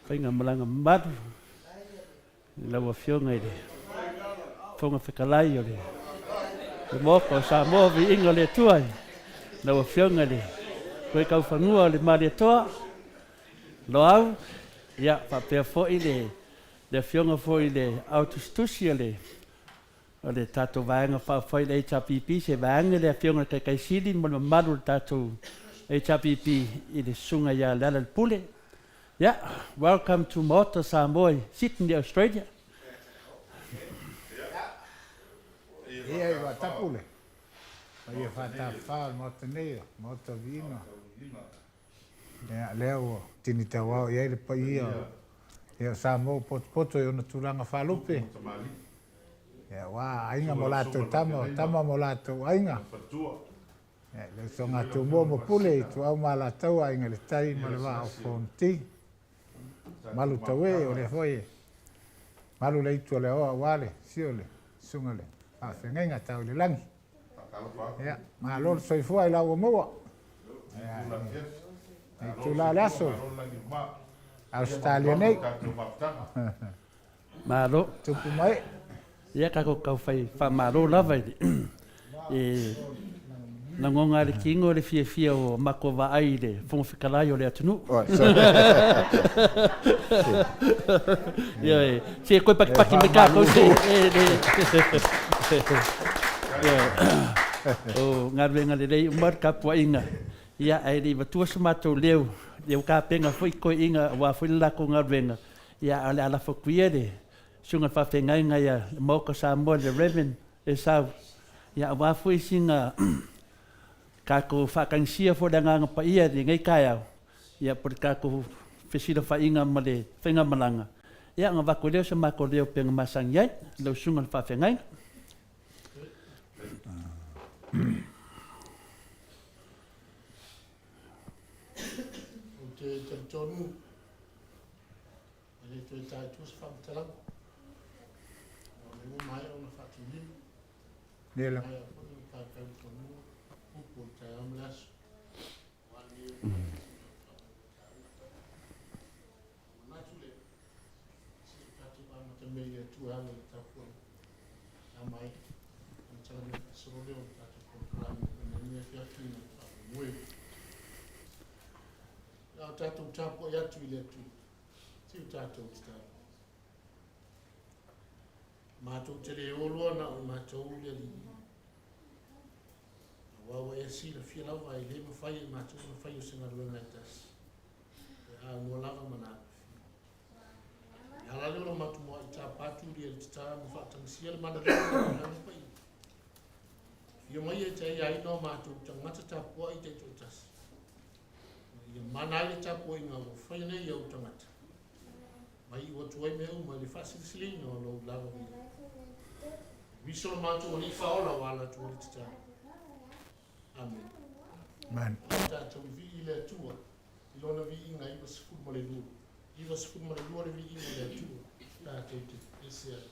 Faigamalaga mamalu i lau Afioga i le Fofoga Fetalai o le Maota o Samoa, viiga o le Atua i lau Afioga i le Toetaufanua o le Malietoa Loau, ia faapea foi le Afioga foi i le Aotusitusi o le O le tatou Vaega Faaupufai le HRPP, se vaeane le Afioga i le Taitai Sili ma le mamalu o le tatou HRPP i le Susuga ia Lealailepule. Yeah, welcome to Maota Samoa i Sydney, Australia. Ia i Uatapu le paia faatafafa o le Maota nei, o Maota o Viiga. Ia, lea ua tini tauao i ai le paia o, o Samoa ua potopoto i ona tulaga faalupe. Ia, aua aiga ma o latou tama, o tama ma o latou aiga. Ia, le usoga a Tumua ma Pule, Ituau ma Alataua, Aiga i le Tai ma le Vaa o Fonoti. Malu tauee, o lea foi e malu le aitu a le aoa aua le afio o le susuga i le faafeagaiga tau i le lagi. Ia, malo le soifua i la ua maua. Ia, i tula o le aso, Ausetalia nei. Malo. Tupu mai. Ia tatou tau fai faamalo lava i le lagona a le tino le fiafia o matou vaai i le Fofoga Fetalai o le atunuu. Ioe, se toe patipati mai tatou se o galuega lelei uma le tapuaiga. Ia, ae le i avatua so matou leo, ia ua tapena foi toeaiina aua foi le latou galuega. Ia, ae o le a lafo atu ia i le Susuga i le Faafeagaiga ia le Maota o Samoa le Rev. Esau, ia aua foi sina tatou faatagisia foi le Agaga Paia i lenei taeao, ia po o le tatou fesilafaiga ma le faigamalaga, ia ona avatu ai lea o se matou leo pei ona masani ai, lau Susuga i le Faafeagaiga. Ou te talitonu E le toe ta i tua se faamatalaga. O lea ua maea ona faatulima. Nela. Maea foi ona paepae i fanua, upu o le taeao ma le aso. Aua lenei o manatu lea, se i tatou amata mea i le Atua e ala i le tapuaiga. Tama ai, amataga mea faasolo lea o le tatou polokalame o lenei afiafi ma le faamoemoe. A o tatou tapuai atu i le Atua, Se i o tatou tatalo. Matou te le oloa na o i matou le Alii. Aua ua e silafia lava e le mafai e matou ona fai o se galuega e tasi. E amoa lava ma napifia. E ala lea o lo matou muai tapa atu lia le tata ma faatagisia le mana lea o le Agaga Paia. Fia mai e te aiaina o matou tagata tapuai taitoatasi. Ina ia mana ai le tapuaiga ua faia nei e ou tagata, ma iu atu ai mea uma i le faasilisiliina o lou lava viiga. Viso lo matou Alii Faaola ua ala atu ai le tatalo. Amene. Amen. O tatou i vii i le Atua i lona viiga 92. 92 le viiga o le Atua tatou te ese ai.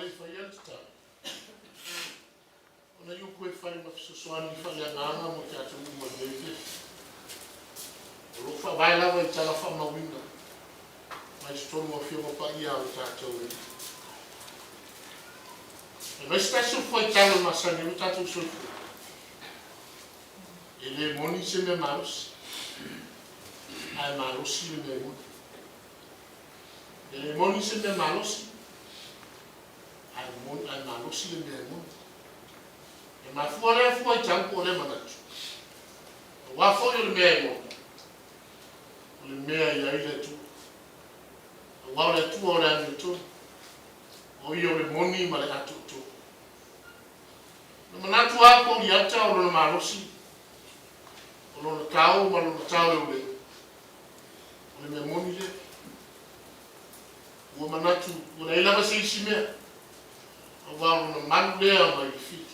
le i faia le tatalo, o nai upu e fai ma fesoasoani faaleagaga mo i tatou uma i lenei afiafi. O lo o faavae lava i tala faamauina mai totonu o Afioga Paia a lo tatou Alii. Fai mai se tasi o fuaitau e masani ai lo tatou soifua, E le moni se mea malosi, ae malosi le mea e moni. E le moni se mea malosi, ae malosi le mea e moni. E mafua lea fuaitau po o lea manatu, aua foi o le mea e moni, o le mea e i ai le Atua. Aua o le Atua o le amiotonu, o Ia o le moni ma le atoatoa. Na manatu lava Koliata o lona malosi, o lona tao ma lona taoleoleo, o le mea moni lea. Ua manatu ua leai lava se isi mea, aua o lona malu lea mai le fili.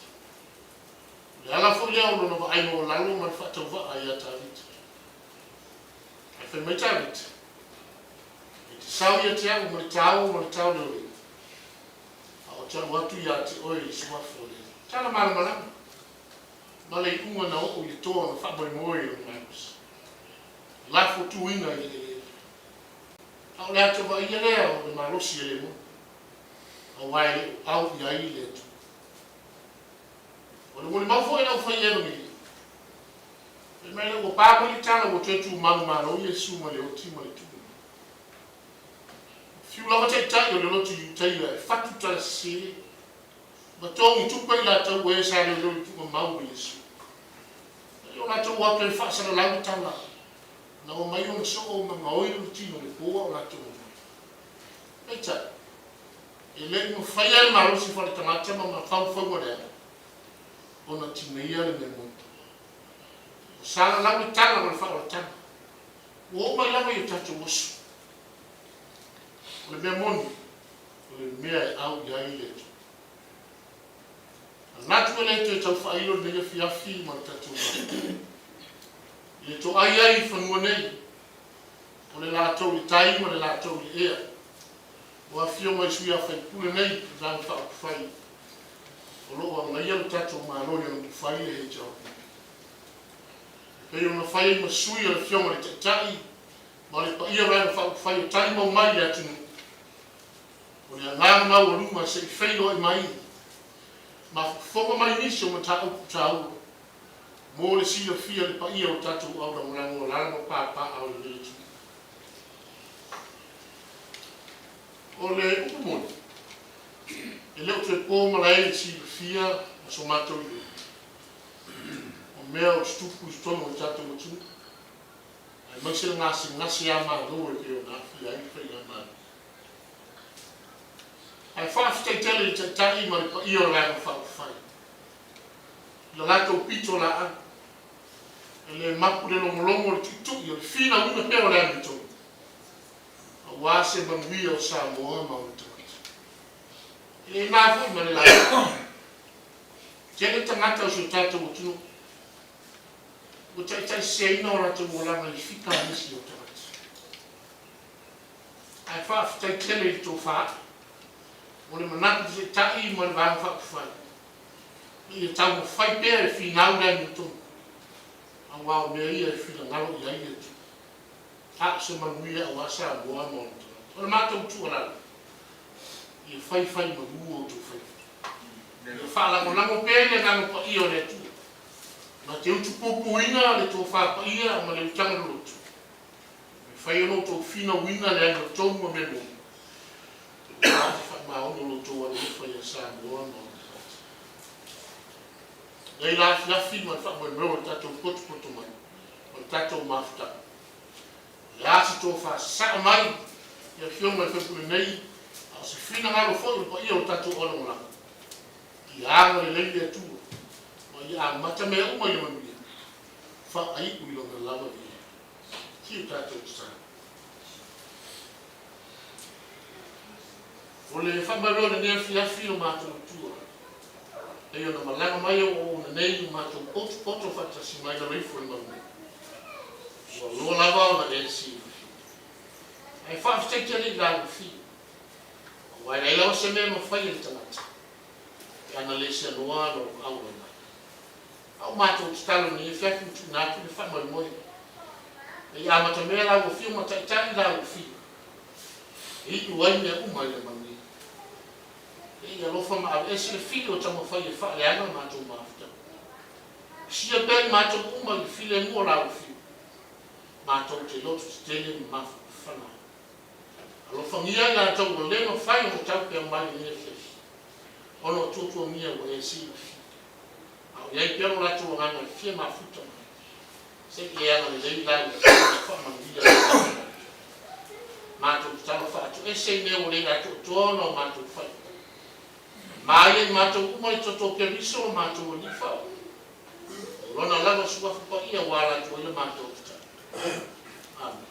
O le ala foi lea o lona vaai maualalo ma le faatauvaa ia Tavita. Ae fai mai Tavita, E te sao ia te au ma le tao ma le taoleoleo, a ou te alu atu ia te oe i le suafa o le Alii. Tala malamalama ma le iuga na oo i le toa na faamoemoe i lona malosi. Lafo tuuina i le eleele. A o le ata vaaia lea o le malosi e le moni, aua e le o au i ai le Atua. O le molimau foi a le aufai Evagelia, fai mai lea ua pa mai le tala ua toe tumau malo Iesu mai le oti ma le tuuina. Fiu lava taitai o le lotu Iutaia e fatu tala sese ma togi tupe i latou o e sa leoleo i tuugamau o Iesu. E le o latou o atu e faasalalau le tala, na omai ona soo ma gaoi lona tino i le po a o latou omai. Peitai, e le i mafaia e le malosi faaletagata ma mafaufauga leaga ona tineia le mea moni. Ua salalau le tala ma le faaolataga. Ua oo mai lava i o tatou aso. O le mea moni, o le mea e au i ai le Atua. Manatu e le toe tau faailo lenei afiafi ma le tatou Malo. I le toai ai i fanua nei, o le latou i le tai ma le latou i le ea. O afioga i sui usufono nei i Vaega Faaupufai o lo o agaia lo tatou Malo i ona upufai le HRPP. E pei ona fai ai ma sui o le Afioga i le Taitai ma le paia Vaega Faaupufai o tali mau mai i le atunuu, o le agaga maualuga se i feiloai mai ma fofoga mai nisi o mataupu taua mo le silafia e le paia o tatou aulagolago alaala ma papaaao i lenei atunuu. O le upu moni, e le o toe po malae i le silafia ma so matou iloa o mea o tutupu i totonu o le tatou atunuu, aemaise le gasegase a Malo e pei ona aafia ai le Faigamalo. Ae faafetai tele i le Taitai ma le paia o le Vaega Faaupufai i le latou pito laau. E le mapu le logologo o le tuitui o le finauina pea o le amiotonu aua se manuia o Samoa ma ona tagata. E le na foi ma le laau. Tele tagata o si o tatou atunuu ua taitaiseseina o latou olaga i fika a nisi o tagata. Ae faafetai tele i le tofa ae o le manatu taitai ma le Vaega Faaupufai ina ia taumafai pea e finau le amiotonu aua o mea ia e finagalo i ai le Atua. A o se manuia aua Samoa ma ona tagata. O le matou tuualalo, ia faifai malu outou faiva. Ia faalagolago pea i le Agaga Paia o le Atua ma te utupupuina le tofa paia ma le utaga loloto. E fai ona outou finauina le amiotonu ma mea moni, aua te faamaoni o lo outou alolofa ia Samoa ma ona tagata. Nei la afiafi ma le faamoemoe o le tatou potopoto mai ma le tatou mafutaga. O le a se tofa sasaa mai i Afioga i sui usufono nei, a o se finagalo foi o le paia o le tatou aualagolago, ia agalelei le Atua ma ia amata mea uma i le manuia, faaiu i Lona lava viiga. Si o tatou tatalo. O le faamalo o lenei afiafi o matou i tua, pei ona malaga mai auauauna nei ua matou potopoto faatasi mai lalo ifo i le malu nei. Ua loa lava ona e silafia. Ae faafetai tele i la ua fia. Aua e leai lava se mea e mafai e le tagata pe ana le seanoa lou auala mai. A o matou tatalo i lenei afiafi ua tuuina atu le faamoemoe e i amatamea la ua fiu ma taitai la ua fiu e iu ai mea uma i le manuia. E i alofa ma aveese le fili o taumafai e faaleaga le matou mafutaga. Isia pea i matou uma i le filemu o la ua fiu, matou te loto tetele ma mafanafana ai. Alofagia i latou ua le mafai ona taupe mai i lenei afiafi, ona o tuatuagia ua e silafia. A o i ai pea lo latou agaga e fia mafuta mai, se i e agalelei la ua fiu ma faamanuia i latou. Matou tatalo faatoese i mea ua le atoatoa ona o matou faiva. Ma ia i matou uma i toto o Keriso lo matou Alii Faaola. O Lona lava suafa paia ua ala atu ai le matou tatalo. Amene.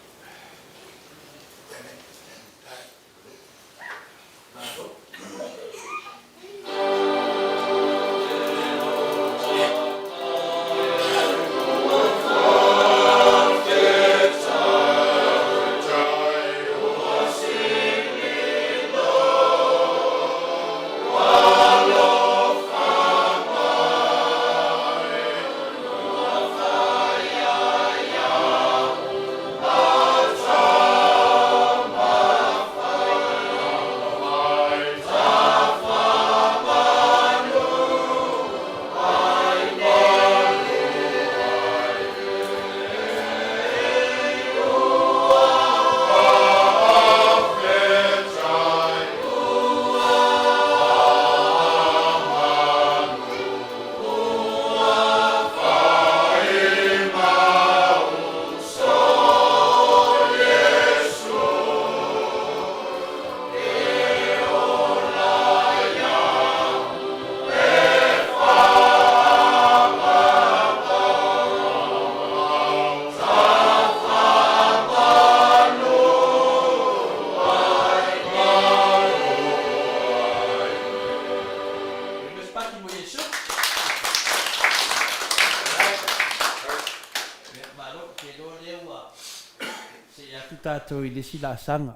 See atu tātou i le isi laasaga.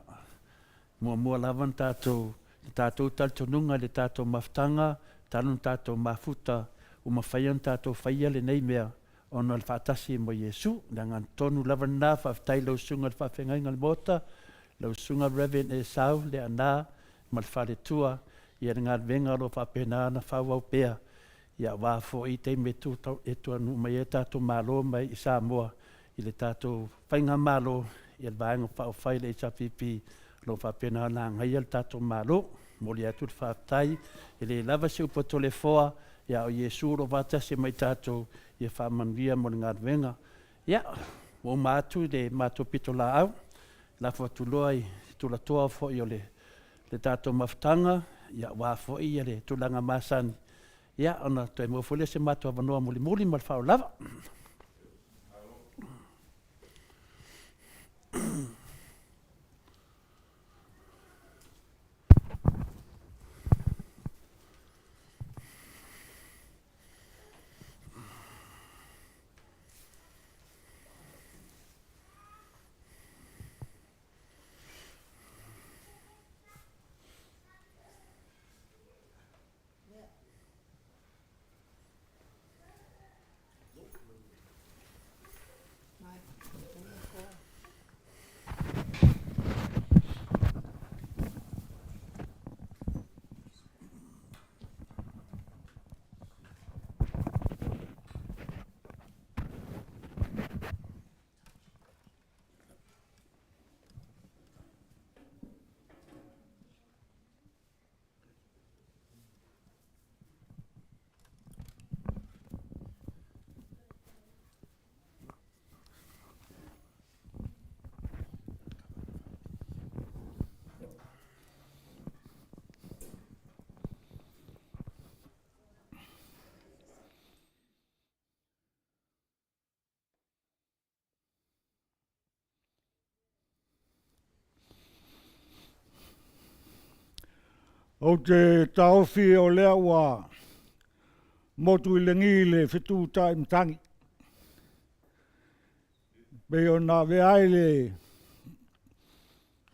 Muamua lava na tātou, le tātou talitonuga i le tātou mafutaga, talu na tātou mafuta, ua mafai ona tātou faia lenei mea ona o le faatasi ma Iesu. Le agaga tonu lava lena, faafetai i lau Susuga i le Faafeagaiga o le Maota, lau Susuga Rev. Esau Leaana ma le faletua ia le galuega o lo o faapena ona faaauau pea ia aua foi taimi e tuanuu mai ai tatou Malo mai i Samoa i le tatou Faigamalo ia le Vaega Faaupufai le HRPP o lo o faapena ona agaia le tatou Malo. Momoli atu le faafetai, e le lava se upu a Toleafoa, ia o Iesu o lo o faatasi ma i tatou, ia faamanuia mo le galuega. Ia, ua uma atu le matou pitolaau, lafo atu loa i tulatoa foi o le tatou mafutaga, ia aua foi le tulaga masani, ia ona toe maua foi lea o se matou avanoa mulimuli ma le faaaloalo lava. Ou te taofi o lea ua motu i lagi le fetu taimatagi, pei ona avea ai le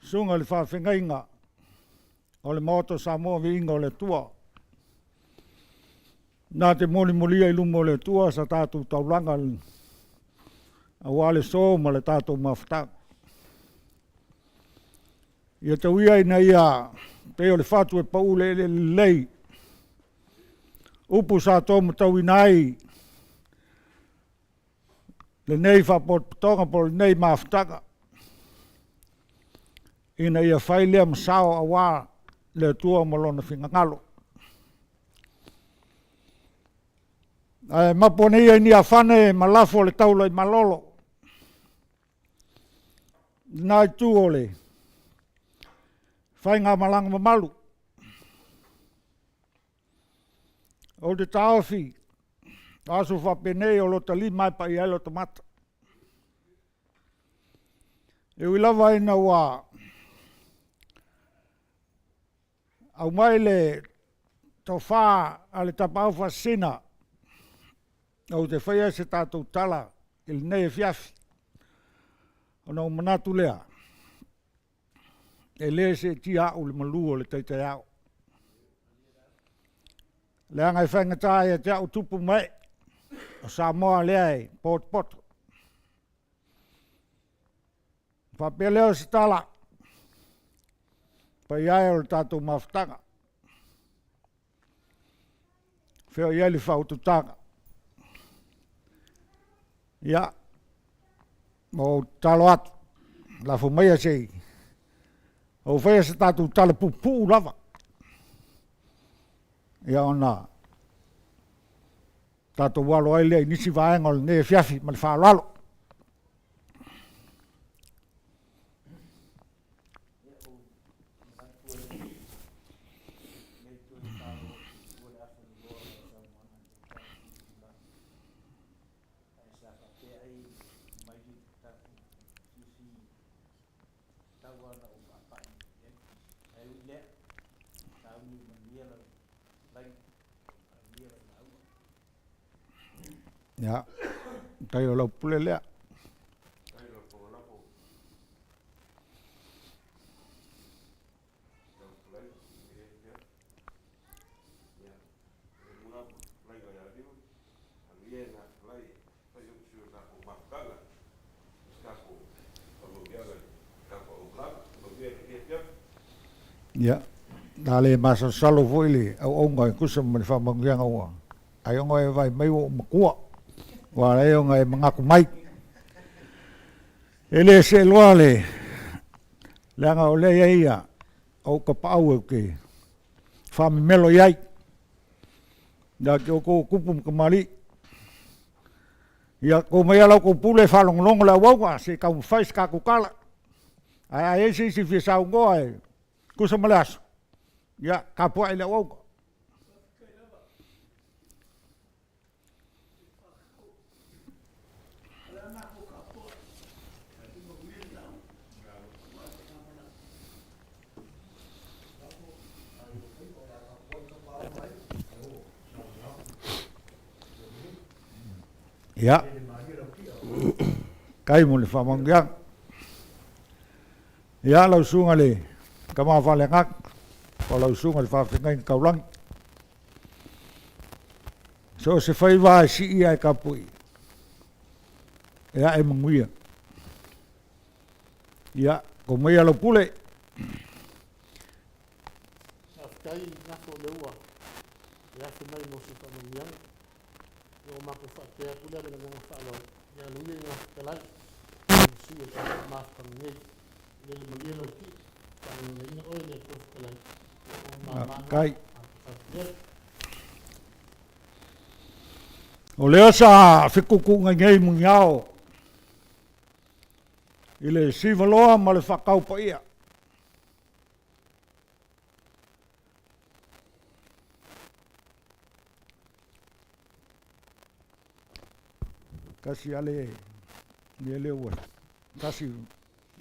susuga i le faafeagaiga. o le Maota o Samoa Viiga o le Atua. Na te molimolia i luma o le Atua sa tatou taulaga aua le so ma le tatou mafutaga. Ia tau ia ina ia pei o le fatu e pau le eleele lelei, upu sa tomatauina ai lenei faapotopotoga po o lenei mafutaga, ina ia fai lea ma sao aua le Atua ma Lona finagalo. Ae mapu ane ia i Niafane ma lafo le taula i Malolo. Lena itu o le faigamalaga mamalu. Ou te taofi, o aso faapenei o lota lima e paia ai lota mata. E ui lava ina ua aumai le tofa a le Tapaau Faasisina, ou te faia se tatou tala i lenei afiafi, ona ou manatu lea, e le seetia au i le malu o le tai taeao. Leaga e faigata ia te au tupu ma ee o Samoa lea e potopoto. Faapea lea o se tala, paia e o le tatou mafutaga. Fea o i ai le faaututaga. Ia, ma ou tatalo atu, lafo maia se i ou faia se tatou tala puupuu lava. Ia ona tatou alo ai lea i nisi vaega o lenei afiafi ma le faaaloalo. Ia, tai o lau pule lea. Ia, na le masalosalo foi le auauna e tusa ma le faamanuiaga ua ai ona e vaai mai ua ou matua, ua ala ai ona e manatu mai. E le seeloa le leaga o lea e i ai ia ou tapaau ou te faamemelo i ai. Ia te outou o tupu ma tamalii. Ia tou maia la outou pule e faalogologo le auauna se i taumafai se tatou tala. Ae a i ai se isi e fia saunoa e tusa ma le aso, ia tapuai le auauna. Ia, kai mo le faamanuiaga. Ia, lau susuga i le tama faaleagaga, po o lau susuga i le faafeagaiga taulagi. So o se faiva e sii ae tapuai e ae manuia. Ia, tou maia lau pule. Faafetai Nafo o lea ua e afe mai mo se faamanuiaga. Ia ua matou faapea atu lea ma le agaga faaaloalo, ia alo ia i le Fetalai, i le sui o le tatou mafutaga nei. Ia le malie lau tii, faagaoioina oe e le Atua Fetalai, ia o ou mama na, matou faapea. O lea sa fetuutuunai nei muniao i le sivaloa ma le faataupaia. Tasi lava le mea lea ua tasi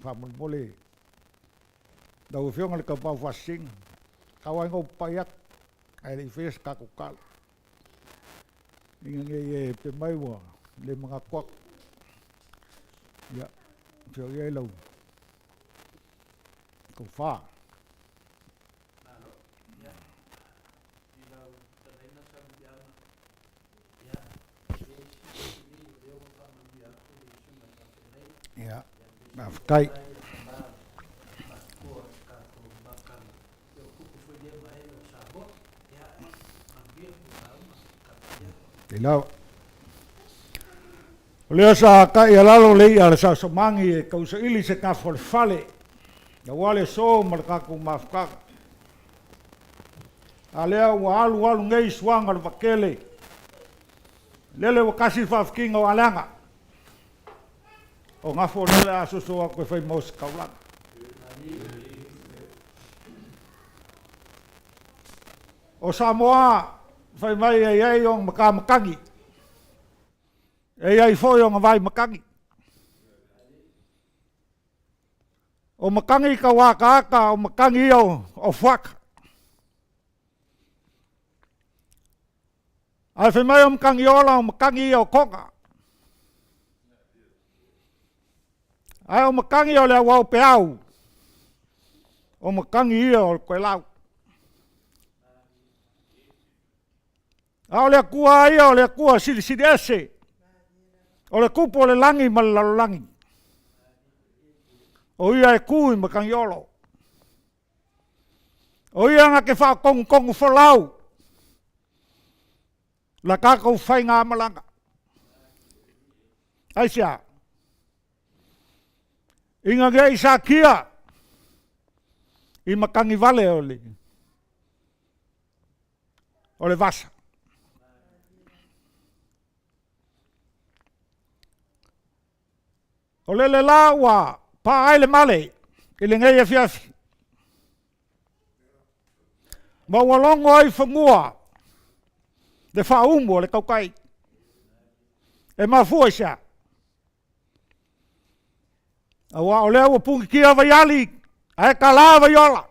faamolemole lau Afioga i le Taupau Faasisina, tau lava ina ou papai atu ae le i faia se tatou tala ina ne i e pea mai ua le manatu atu. Ia, fea o i ai lau tofa. Ia, faafetai. Te lava. O lea sa ta'i alalo le i'a a le saosaomagi e tausaili se tafa o le fale, aua le aso ma le tatou mafutaga. A lea ua alu alu nei suaga o le vaatele, lele ua tasi le faafitiga o aleaga. O gafo lea o le a soso atu e fai mo se taulaga. O Samoa fai mai e i ai ona matamatagi, e i ai foi ona vai matagi. O matagi tau ataata, o matagi ia o fuata. Ae fai mai o matagi ola, o matagi ia o toga. Ae o matagi o le auao peau, o matagi ia o le toelau. A o le Atua ia o le Atua silisili ese, o le tupu o le lagi ma le lalolagi. O ia e tu i Matagiolo. O ia na te faatonutonu folau la tatou faigamalaga. Aisea? Ina ne i satia i matagivale o le o le vasa. O lele la ua paa ai le male i lenei afiafi. Ma ua logo ai fanua le faaumu o le tautai. E mafua i se a? Aua o lea ua punitia vaiali ae tala vaiola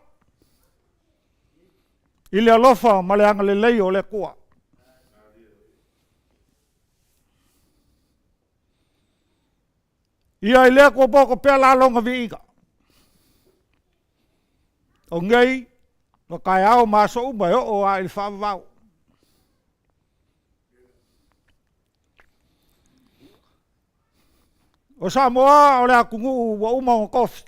i le alofa ma le agalelei o le Atua. Ia i lea poto pea la lona viiga. O nei, ma taeao ma aso uma e oo lava i le faavavau. O Samoa o le atunuu ua uma ona tofi.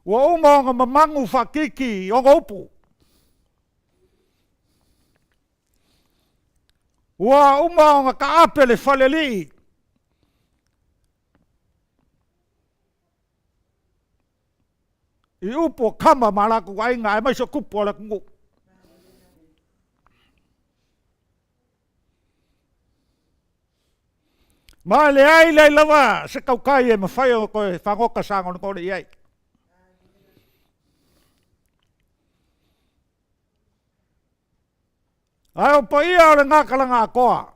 Ua uma ona mamanu faatiti ona upu. Ua uma ona taape le falealii i upu o tama ma latou aiga aemaise o tupu o le atunuu. Ma e leai leai lava se tautai e mafai ona toe fagota sagolegole i ai. Ae o paia o le Gagalaga atoa,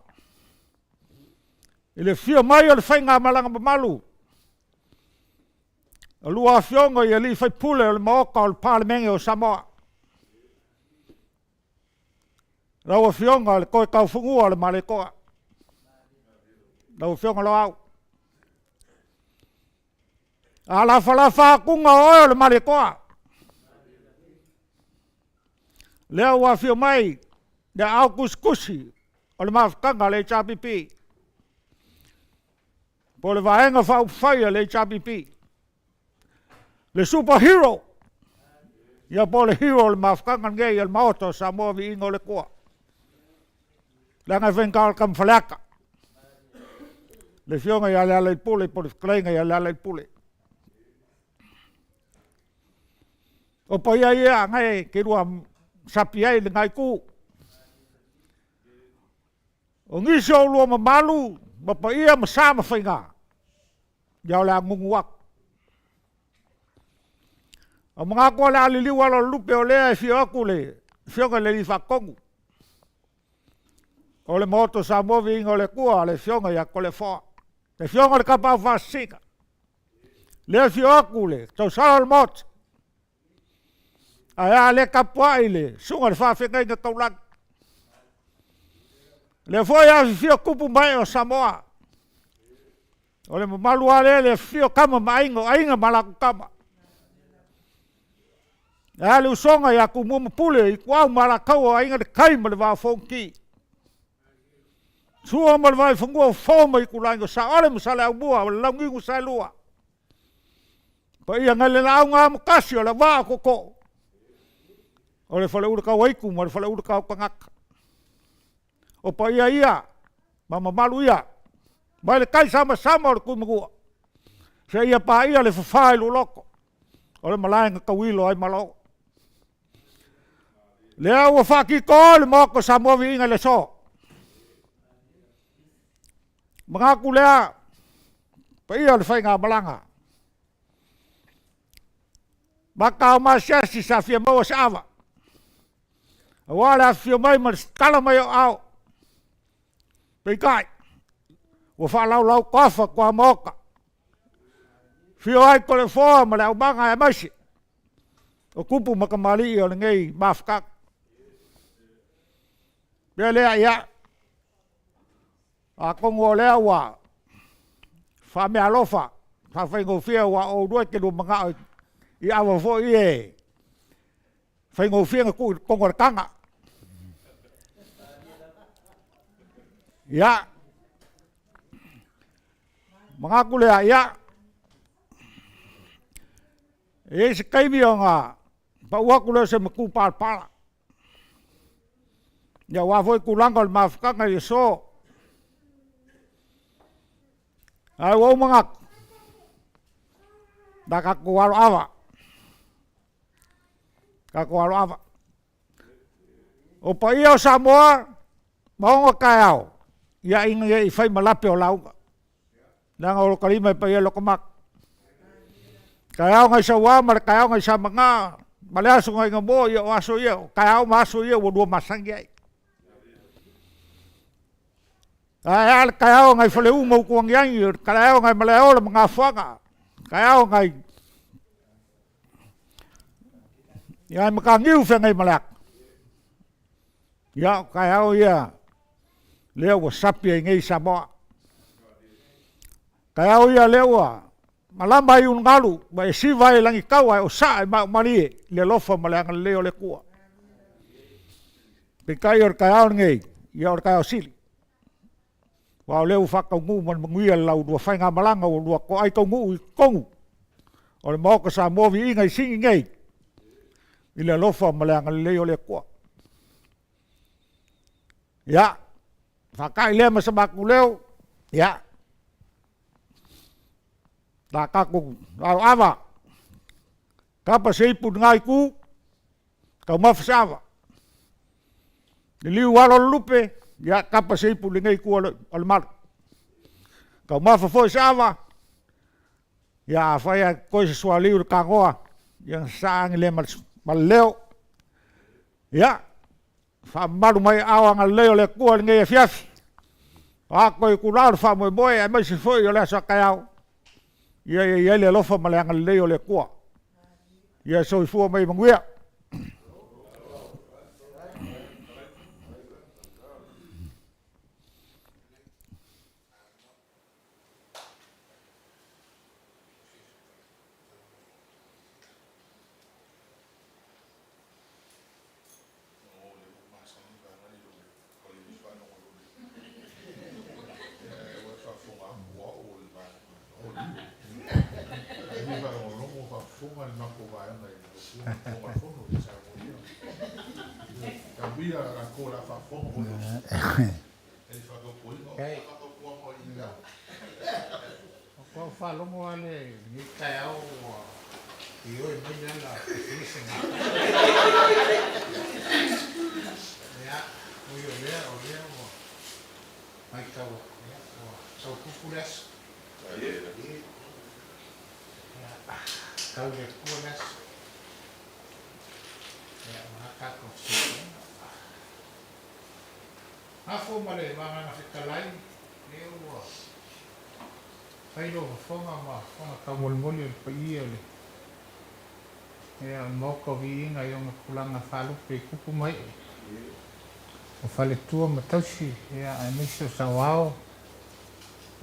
i le afio mai o le faigamalaga mamalu, a lua afioga i alii faipule o le Maota o le Palemene o Samoa. Lau Afioga le Toe Taufanua o le Malietoa, lau Afioga Loau. A lafalafa atuga o oe o le Malietoa. Lea ua afio mai le aao tusitusi o le mafutaga a le HRPP, po o le Vaega Faaupufai a le HRPP, le super hero, ia po o le hero o le mafutaga lenei a le Maota o Samoa Viiga o le Atua. Leaga e faigata o le tama Faleata, le afioga ia Lealailepule po o le fetalaiga ia Lealailepule. O paia ia na e te lua sapi ai i lena itu. O nisi o ulua mamalu ma paia ma sa ma faiga, ia o le a gugu atu. O manatu o le a liliu ala o le lupe o lea e fio atu le afioga i le Alii Faatonu o le Maota o Samoa Viiga o le Atua, le afioga ia Toleafoa, le afioga i le Tapaau Faasisina, le afio atu le tausala o le Maota, ae a le tapuai le susuga i le faafeagaiga taulagi. Lea foi e afifio tupu ma ee o Samoa. O le mamalu lava lea le afifio tama ma aiga, o aiga ma latou tama. Ae a le usoga ia Tumua ma Pule, Ituau ma Alataua, Aiga i le Tai ma le Vaa o Fonoti. Sua ma le Vaaifanua o Fofo ma Itulagi o Saole ma Saleaaumua o le Launiu na Saelua. Paia nai le laau na amotasi o le auvaa o Tootoo, o le Faleula Tauaitu ma le Faleula Tautagata. O paia ia ma mamalu ia mai le tai samasama o le Tuimanua seia paia le fafa i Luloto o le malae na tauilo ai Malo. Lea ua faatito le Maota o Samoa Viiga i le aso. Manatu lea, paia o le faigamalaga. Mata o masiasi sa fia maua se ava, aua le afifio mai ma le tala mai o ao. Peitai, ua faalaulau toafa tuamaota, fio ai Toleafoa ma le aumaga aemaise o tupu ma tamalii o lenei mafutaga. Mea lea, ia, atonu o lea ua faameaalofa, faafaigofie aua o oulua e te lua manao i ava foi ia e faigofie ona tuu i totonu o le taga. Ia, manatu lea, ia, e i ai se taimi ona pau atu lea o se matupalapala. Ia aua foi tulaga o le mafutaga i aso. Ae ua ou manatu, na tatou aloava, tatou aloava. O paia o Samoa ma ona taeao, ia ina ne i fai ma lape o lauga. Leaga o lota lima e pai ai lota mata. Taeao nai Saua ma le taeao nai Samaga ma le aso nai Gamoa, ia o aso ia, o taeao ma aso ia ua lua masani ai. Ae a le taeao nai Faleu ma Utuagiagi, o le taeao nai Malaeola ma Gafoaga, taeao nai ia Mataniu feagai ma le ata. Ia, o taeao ia lea ua sapi ai nei Samoa. Taeao ia lea ua malama ai ulugalu ma e siva ai lagitau ae o saa e maomalie i le alofa ma le agalelei o le Atua. Peitai o le taeao lenei, ia o le taeao sili. Aua o lea ua faataunuu ma le manuia le laulua faigamalaga ua lua toai taunuu i totonu o le Maota Samoa Viiga i Sini nei i le alofa ma le agalelei o le Atua. Ia, faata'i lea ma se matou leo, ia, la tatou aloava, kapa se ipu i lena itu, taumafa se ava. Liliu alo o le lupe, ia kapa se ipu i lenei itu o le malu. Taumafa foi se ava, ia afai ae totoe se sualiu i le tanoa, ia ona sasaa ane lea ma le leo. Ia, faamamalu mai aao agalelei o le Atua i lenei afiafi. O a toe itula o le faamoemoe aemaise foi o le aso a taeao, ia i ai le alofa ma le agalelei o le Atua. Ia soifua ma ia manuia. Ua faalogo lava lenei taeao ua ioe mai Leala e fai se Ia, ui o lea, o lea ua matau atu, ia, ua tau tupu le aso. Ia, tau i le Atua le aso. Ia, ua tatou fesootaiga. Gafo ma le Vagana Fetalai, lea ua fai lou fofoga ma fofoga taumolimoli o le paia o le Ia, o le Maota o Viiga i ona tulaga faalupe i tupu ma ee, o faletua ma tausi, ia, aemaise o saoao,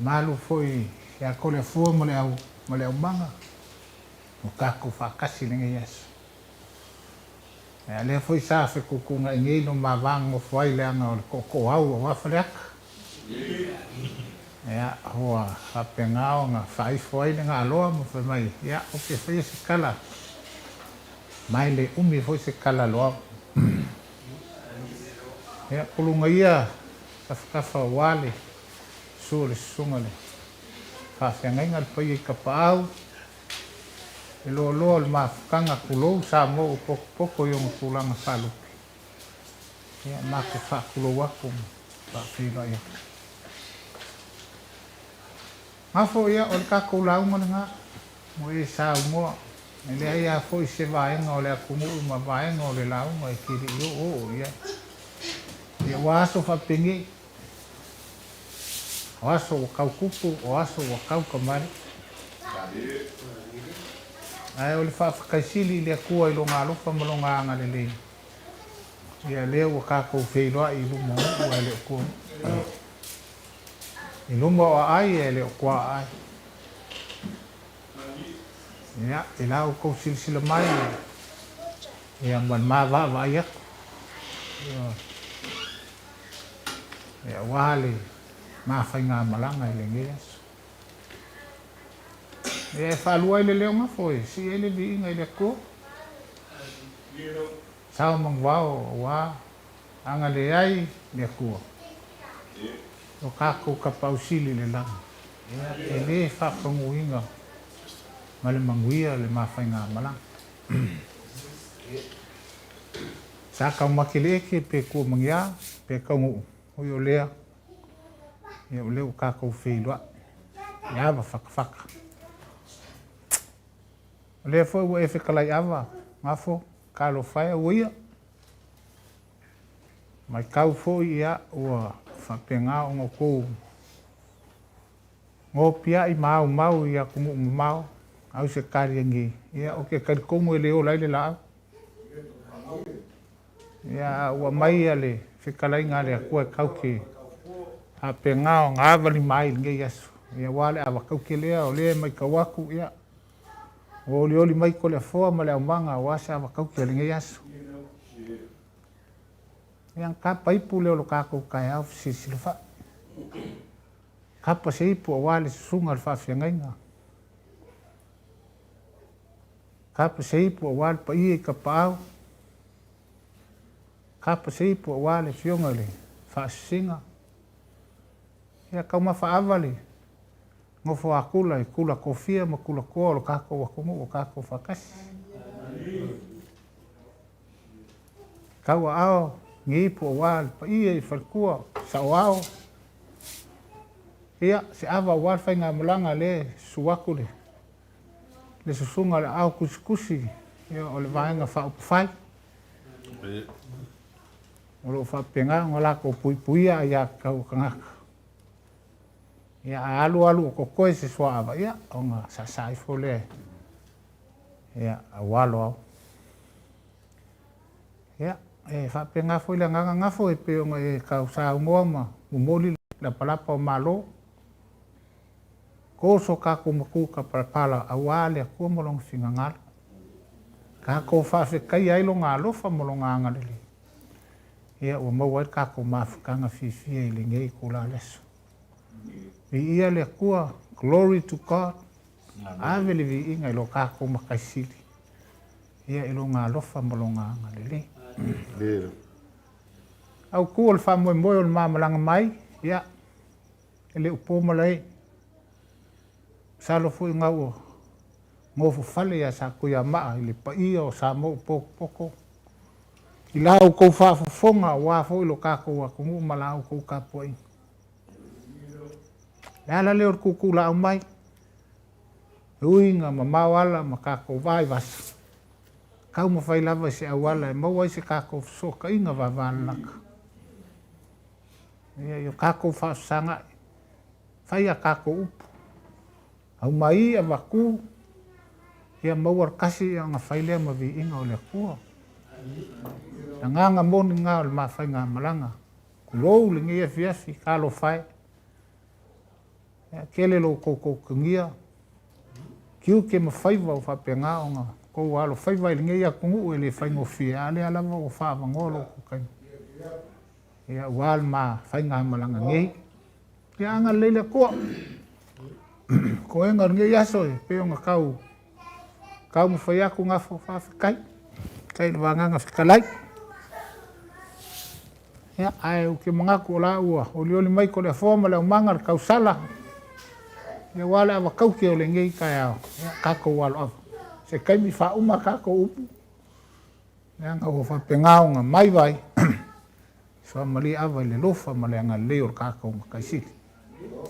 malu foi ia Toleafoa ma le au, ma le aumaga, ua tatou faatasi i lenei aso. Ia, lea foi sa fetuutuunai nei lo ma va nonofo ai leaga o le tootooau aua Faleata. Ia, ua faapena ona faaifo ai le galoa ma fai mai, ia, ou te faia se tala, ma e le umi foi se tala loa. Ia, puluga ia tafatafa aua le susu o le susuga i le faafeagaiga le paia i Tapaau, le loaloa o le mafutaga, tulou Samoa ua potopoto i ona tulaga faalupe. Ia, matou faatulou atu ma faafeiloai atu. Gafo, ia, o le tatou lauga lena, ua e saunoa, e leai lava foi se vaega o le atunuu ma vaega o le lauga e te le i oooo i ai. Ia, ua aso faapenei, o aso ua tau tupu, o aso ua tau kamali'i. Ae o le faafetai sili i le Atua i Lona alofa ma Lona agalelei, Ia lea ua tatou feiloai i luma o nuu ae le o tua nuu. I luma o aai ae le o tua aai. Ia, i la outou silasila mai, ia ma le ma vaavaai atu. Ia, ia aua le ma faigamalaga i lenei aso. Ia e faalua ai le leo gafo e sii ai le viiga i le Atua. Sao manuvao aua agalelei le Atua o tatou Tapaau Sili i le lagi, e le faafaguina ma le manuia le mafaigamalaga. Sa taumate le eke pe tua magiā pe taunuu, oi o lea, ia o lea ua tatou feiloai i ava fatafata. O lea foi ua e fetalai ava, gafo, talofa e, ua ia. Matau foi ia ua faapena ona outou nopiai ma aumau i atunuu mamao, Ausetalia nei, ia ou te talitonu e le ola ai le laau. Ia, a ua aumai ia le fetalaiga a le Atua e tau te faapena ona avalima ai i lenei aso. Ia, aua le ava taute lea, o lea e matau atu, ia, Ua olioli mai Toleafoa ma le aumaga aua se avakauti o lenei aso. Ia na tapa ipu lea o lo tatou taeao fesilisila fai. Tapa se ipu aua le susuga o le faafeagaiga. Tapa se ipu aua le paia i Tapaau. Tapa se ipu aua le afioga i le faasisiga. Ia taumafa ava le Nofo akula i kula kofia ma kula koa o lo kakou atunuu o kakou faatasi. Tau aao ni ipu aua le paia i faletua saoao. Ia, se ava aua le faigamalaga lea e susu atu le le susuga o le aao tusitusi ia, o le Vaega Faaupufai. O lo o faapena ona latou puipuia aiatatau a tagata. Ia, a alu alu o totoe se suaava, ia, ona saasaa ifo lea, ia, ua alo au. Ia, e faapena foi le agaga gafo e pei ona e tau saunoa ma momoli le lapalapa o Malo. Toso tatou matu ka palapala aua le Atua ma Lona finagalo. Tatou faafetaia ai Lona alofa ma Lona agalelei. Ia, ua maua ai le tatou mafutaga fiafia i lenei itula o le aso. Viia le Atua, glory to God, ave le viiga i lo tatou Matai Sili, ia i Lona alofa ma Lona agalelei. Autu o le faamoemoe o le ma malaga mai, ia, e le o po malae. Masalo foi na ua nofofale ia Satuiamaa i le paia o Samoa ua potopoto i la outou faafofoga aua foi lo tatou atunuu ma la outou tapuaiga. O le ala lea o le tuutuulaau mai, e ui ina mamao ala ma tatou vaivasa, taumafai lava i se auala e maua ai se tatou fesootaiga vavalalata. Ia, i o tatou faafesagai, fai a tatou upu, aumai avatu, ia maua le tasi ona fai lea ma viiga o le Atua. Le agaga moni lena o le mafaigamalaga. Tulou lenei afiafi, talofa e. Ia, tele lo outou totogia, tiute ma faiva ua faapena ona outou alofaiva i lenei atunuu e le faigofie, a o lea lava ua faaavanoa lo outou taimi. Ia, aua le ma faigamalaga nei. Ia agalelei le Atua. Koega o lenei aso e pei ona tau taumafai atu gafo faafetai. Faafetai i le vagaga fetalai. Ia, ae ou te manatu o la ua olioli mai Toleafoa ma le aumaga le tausala, ia aua le avataute o lenei taeao, ia tatou aloava. Se taimi faauma tatou upu, leaga ua faapena ona mai vai, faamalie ava i le alofa ma le agalelei o le tatou Matai Sili.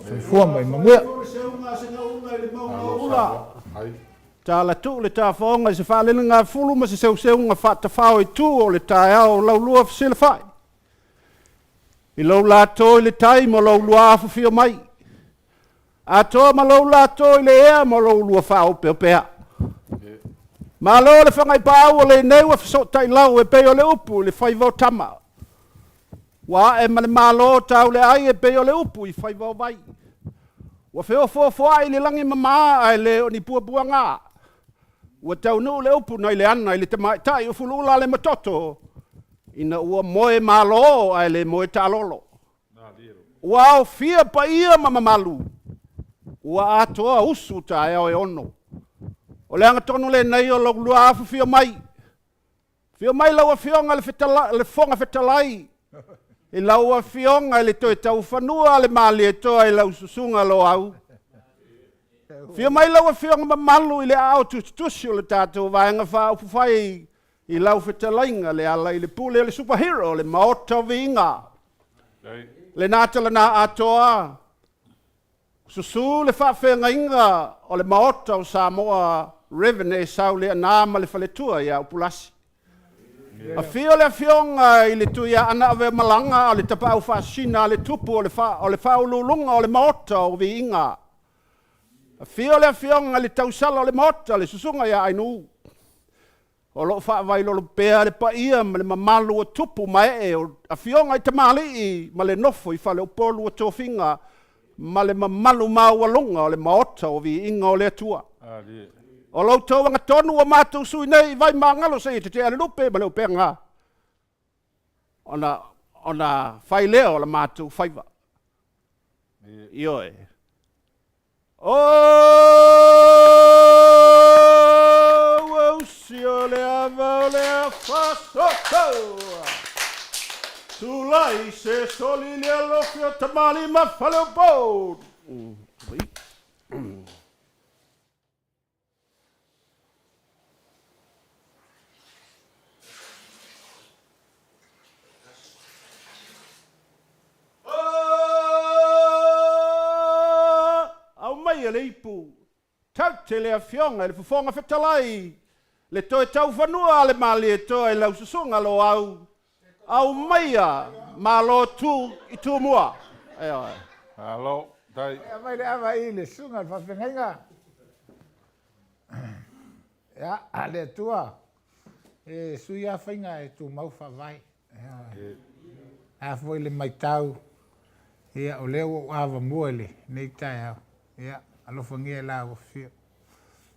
Soifua ma ia manuia. Tala tuu le tafaoga i se faalelegafulu ma se seuseuga faatafao i tu o le taeao o laulua fesilafai. I lou lato i le tai ma lou lua afifio mai. Atoa ma lou lato i le ea ma lou lua faaopeopea. Malo le fagaipaau o lenei ua fesootai lau e pei o le upu i le faiva o tama. Ua ae ma le malo tau le ai e pei o le upu i faiva o vai. Ua feofoofoai le lagi mamā ae le o ni puapuaga. Ua taunuu le upu nai le ana i le tamaitai o Fuluula le Matoto ina ua moe malo ae le moe taalolo. Ua aofia paia ma mamalu, ua atoa usu taeao e ono. O le agatonu lenei o lou lua afifio mai. Afio mai lau Afioga i le Fofoga Fetalai, i lau Afioga i le Toe Taufanua le Malietoa i lau Susuga Loau. Afio mai lau Afioga mamalu i le aao tusitusi o le tatou Vaega Faaupufai i lau fetalaiga le ala i le pule o le superhero o le Maota o Viiga. Lena tala atoa, susu le faafeagaiga o le Maota o Samoa, Reverend Esau Leaana ma le faletua ia Upulasi. Afio le afioga i le Tuiaana Ave Malaga o le Tapaau Faasina a le Tupu o le Faauluuluga o le Maota o Viiga. Afio le afioga i le Tausala o le Maota, le Susuga ia Ainuu. O loo faavailolo pea le paia ma le mamalu o tupu ma ee o afioga i tamalii ma le nofo i faleupolu o tofiga ma le mamalu maualuga o le Maota o Viiga o le Atua. O lo outou agatonu ua matou sui nei i vai magalo seia tetea le lupe ma le upega ona fai lea o la matou faiva. Ioe. O usi o le ava o le afasoto. Tulai se soli le alofi o tamali ma faleupolu. Aumaia le ipu, taute le Afioga i le Fofoga Fetalai, le toe taufanua a le Malietoa i lau susuga Loau, aumaia malo tu i Tumua. Ioe. Malo, tai. Aumai le ava i le susuga i le faafeagaiga. Ia, a le Atua, e sui lava faiga e tumau faavae. A foi le matau, ia, o lea ua ou avamua i lenei taeao, ia, alofagia e la ua afio.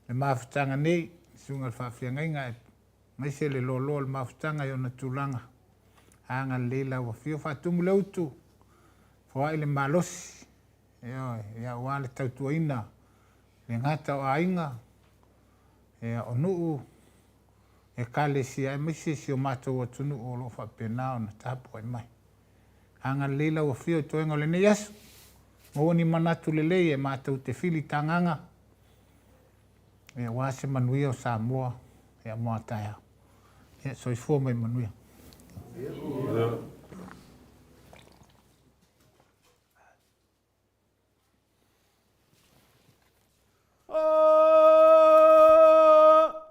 Le mafutaga nei, susuga i le faafeagaiga, aemaise le loaloa o le mafutaga i ona tulaga, agalelei la ua afio, faatumu le utu, foai le malosi, ioe, ia, aua le tautuaina le gata o aiga, ia, o nuu, Ekalesia aemaise si o matou atunuu o lo o faapena ona tapuai mai. Agalelei lau Afio i toega o lenei aso. Maua ni manatu lelei e matou te fili tagaga aua se manuia o Samoa mo a taeao. Ia, soifua mai manuia.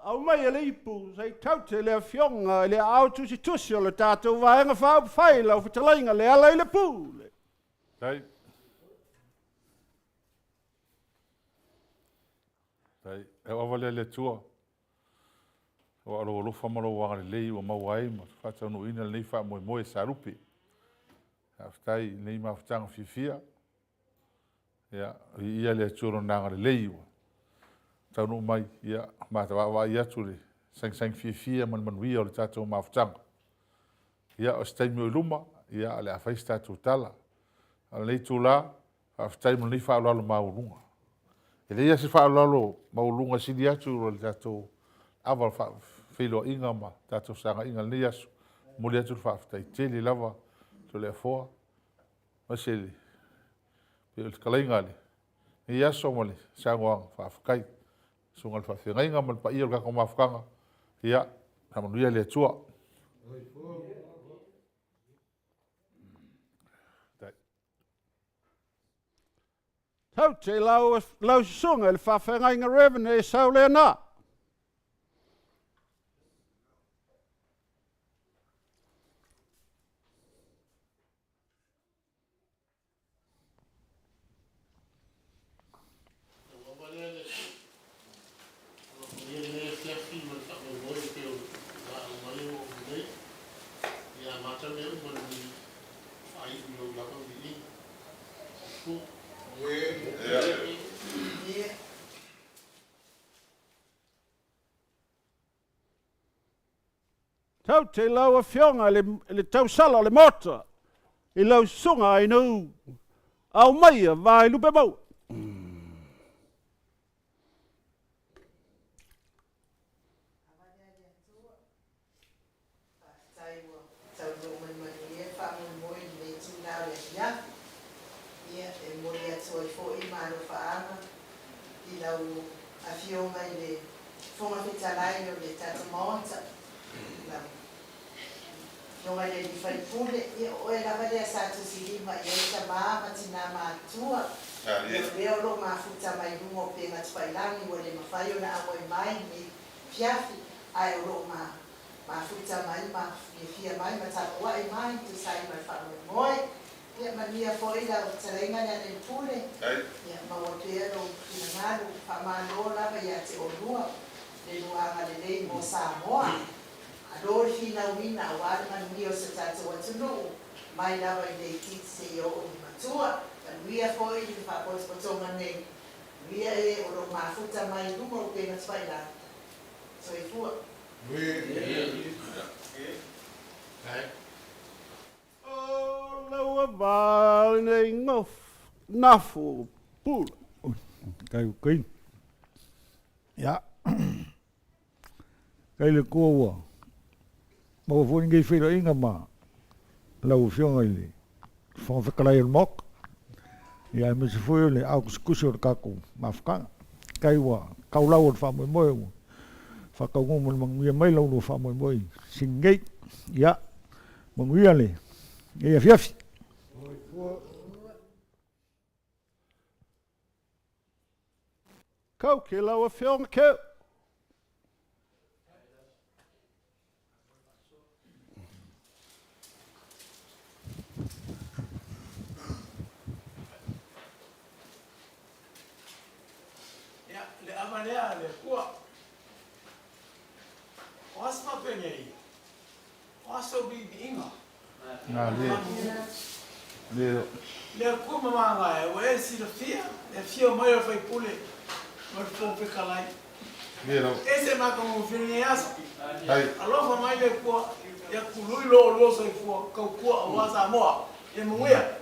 Aumai e le ipu se i taute le afioga i le aao tusitusi o le tatou Vaega Faaupufai lau fetalaiga Lealailepule. Tai. Tai. E ava lea le Atua. Aua o lou alofa ma lou agalelei ua maua ai ma faataunuuina lenei faamoemoe salupe. Faafetai i lenei mafutaga fiafia. Ia, viia le Atua lona agalelei ua taunuu mai. Ia, vaavaai atu le sagisagi fiafia ma le manuia o le tatou mafutaga. Ia, o se taimi o i luma, ia, o le a fai se tatou tala. A o lenei itula, Faafetai mo lenei faaaloalo maualuga. E leai lava se faaaloalo maualuga e sili atu i lo le tatou ava o le faafeiloaiga ma tatou fesaagaiga i lenei aso. E momoli atu le faafetai tele lava Toleafoa, aemaise le pei o le fetalaiga i lenei aso ma le saunoaga, faafetai. Le susuga i le faafeagaiga ma le paia o le tatou mafutaga, ia faamanuia le Atua. Taute i lau, lau susuga i le faafeagaiga Reverend Esau Leaana. Ua ava lea le alofagia lenei afiafi ma le faamoemoe e pei o laau mai o lo o nei. Ia amata mea uma i le faaiu i lou lava viiga. Soifua. Taute i lau Afioga i le, i le tausala o le Maota, i lau susuga Ainou Aumaia Vaelupe Maua. Faafetai ua taunuu mai manuia le faamoemoe i lenei itula o le afiafi. Ia, e momoli atu ai foi ma alofaaga i lau Afioga i le Fofoga Fetalai o le tatou Maota, lau Afioga i le Alii Faipule, ia o oe lava lea sa tusilima i ai tama ma tina matutua, ia o lea o lo o mafuta mai luga o upega tufailagi ua le mafai ona auai mai i lenei afiafi, ae o lo o ma mafuta mai ma fiafia mai ma tapuai mai tusa ai ma le faamoemoe. Ia manuia foi lau fetalaiga Lealailepule, ia maua pea lou finagalo, faamalo lava ia te oulua le lua agalelei mo Samoa. Alo le finauina aua le manuia o si o tatou atunuu, mai lava i le itiiti seia oo i le matua. Manuia foi le faapotopotoga nei, manuia e o lo o mafuta mai i luma o upega tafailagi. Soifua. O lau vale nei nafu pula. Kai kai. Ya. Kai le kua ua. Maua foi lenei feiloaiga ma lau Afioga i le Fofoga Fetalai o le Maota, ia aemaise foi o le aokusikusi o le tatou mafutaga. Kai ua taulau o le faamoemoe ua faataunuu ma le manuia mai lau lua faamoemoe i sini nei. Ia, manuia lenei afiafi. Kau ke lau Afioga Keu. Ia, le ava lea a le Atua. O aso faapenei, o aso viiviiga. Le Atua mamaga e, ua e silafia le afio mai o le faipule ma le Fofoga Fetalai. E se matagofie lenei aso. Alofa mai le Atua ia tului lo oulua soifua tautua aua Samoa. Ia manuia.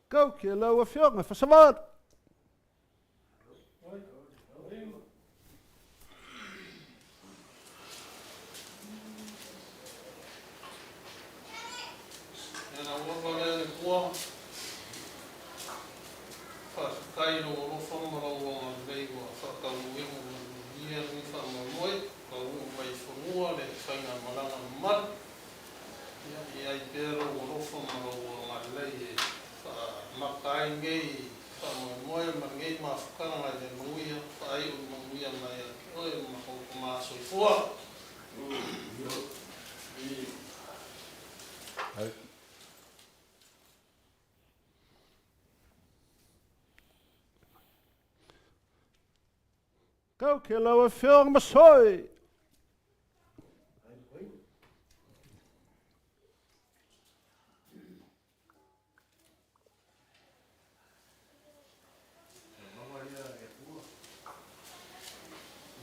Kau ke lau Afioga Fasavalu. Ia lau ava lea le Atua, faafetai i lou alofa ma lou agalelei ua faataunuuina ma manuia lenei faamoemoe, taunuu mai i fanua le faigamalaga mamalu. Ia i ai pea lou alofa ma lou agalelei e faamata ai lenei faamoemoe ma lenei mafutaga i le manuia, faaiu i manuia mai ia te oe ma kou tama soifua. Kau ke lau Afioga Masoe.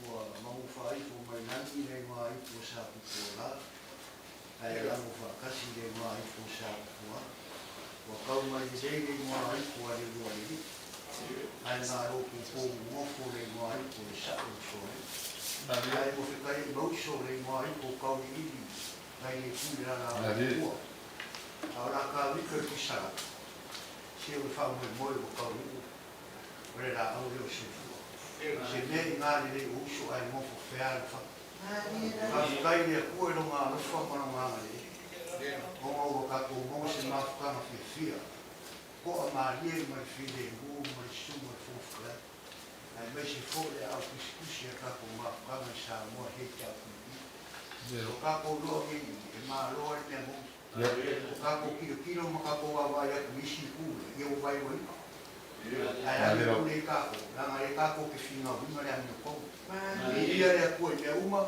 Ua maua lelei le igoa ipu a le lua le alii, ae malo pupou nofo le igoa ipu o le sa'o o le solei. Ae ua fetaiai ma uso le igoa ipu o Kauliili nai le pule lala o le Atua. A o la kawika i Fisala, se o le faamoemoe ua taunuu o le laau lea o le soifua. Se mea i gā lelei o uso ae nofo fea le fatu. Faafetai i le Atua i Lona alofa ma Lona agalelei, ona ua tatou maua se mafutaga fiafia, to'a malie ma le filemu ma le Susuga i le Fofoga Fetalai, aemaise foi le aao tusitusi a tatou mafutaga i Samoa HRPP. Ua tatou iloa nei e malo lava le mea moni. Ua tatou tilotilo ma tatou vaavaai atu i isi itu, ia ua vaivaiga. Ae a le pule i tatou, leaga lea tatou te finauina le amiotonu. Viia le Atua i mea uma,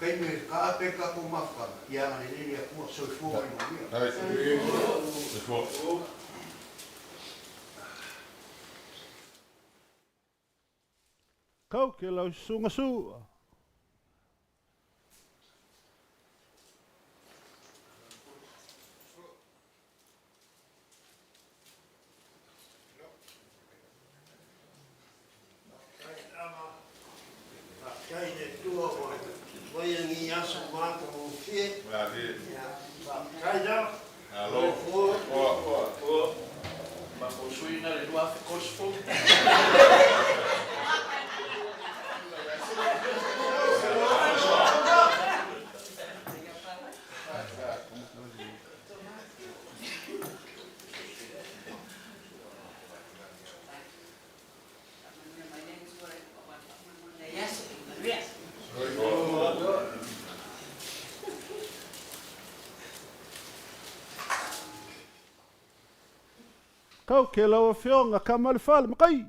taimi e taape le tatou mafutaga, ia agalelei le Atua. Soifua ma ia manuia. Kau ke lau susuga Su'a. Faafetai i le Atua ua maia lenei aso matagofie. Faafetai lava. Soifua. Matou sui na le 2030. Kau ke lau afioga Kamailefale Makai.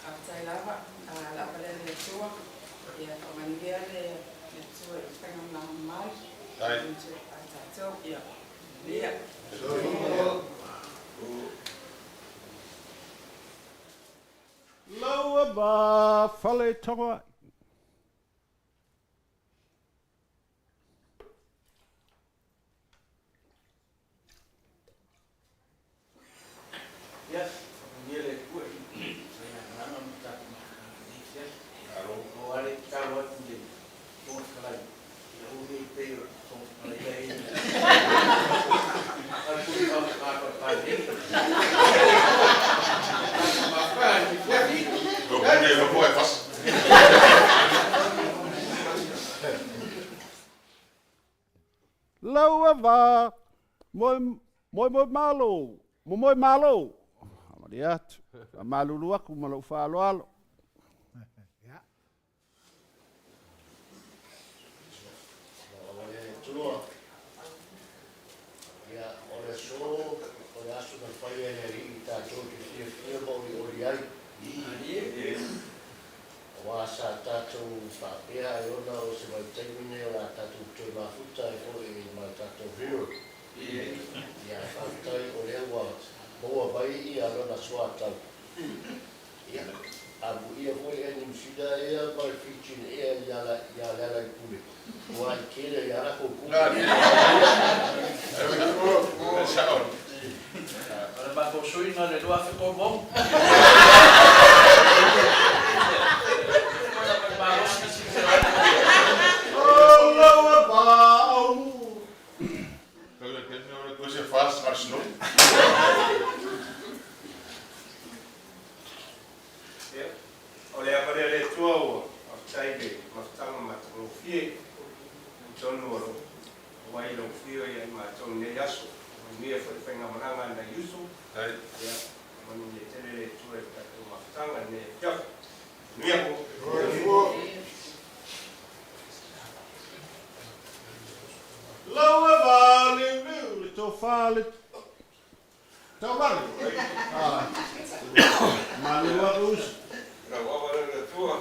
Faafetai lava lava le Atua ia faamanuia le Atua i faiga malaga mamalu a tatou ia manuia. Lau ava fale tago ai. Ia, faamanuia le Atua i faigamalaga ma tatou mafutaga i lenei afiafi. Ua ale tatalo atu i le Fofoga Fetalai, ia aua ne i pei o le Fofoga Fetalai la e i ai pule faamagalo a le Palemene. Tatou mafutaga i lenei afiafi. Lau ava moe moe moe malo, momoe malo. Faamalie atu, faamalulu aku ma lou faaaloalo. Ia, o le aso, o le aso na faia e le Alii tatou te fiafia ma olioli ai. Aua sa tatou faapea ai ona o se vaitaimi lenei o le a tatou toe mafuta ai foi ma le tatou hero. Ia, ae faafetai o lea ua maua mai ia lona soatau. Ia, amuia foi le Air New Zealand ea ma le Fijian Air ia Lealaipule, ua ai tele ai lava latou tupe. O le matou sui na le 2030. Ia, o le ava lea a le Atua ua faafetai i le mafutaga matagofie i totonu o lo o ai lau afio ia i matou i lenei aso. Manuia foi le faigamalaga a nai uso. Ia, manuia tele le Atua i le tatou mafutaga i lenei afiafi. Manuia. Lau ava liuliu le tofa le Taumanu. Malulu atu uso. Lau ava lea le Atua,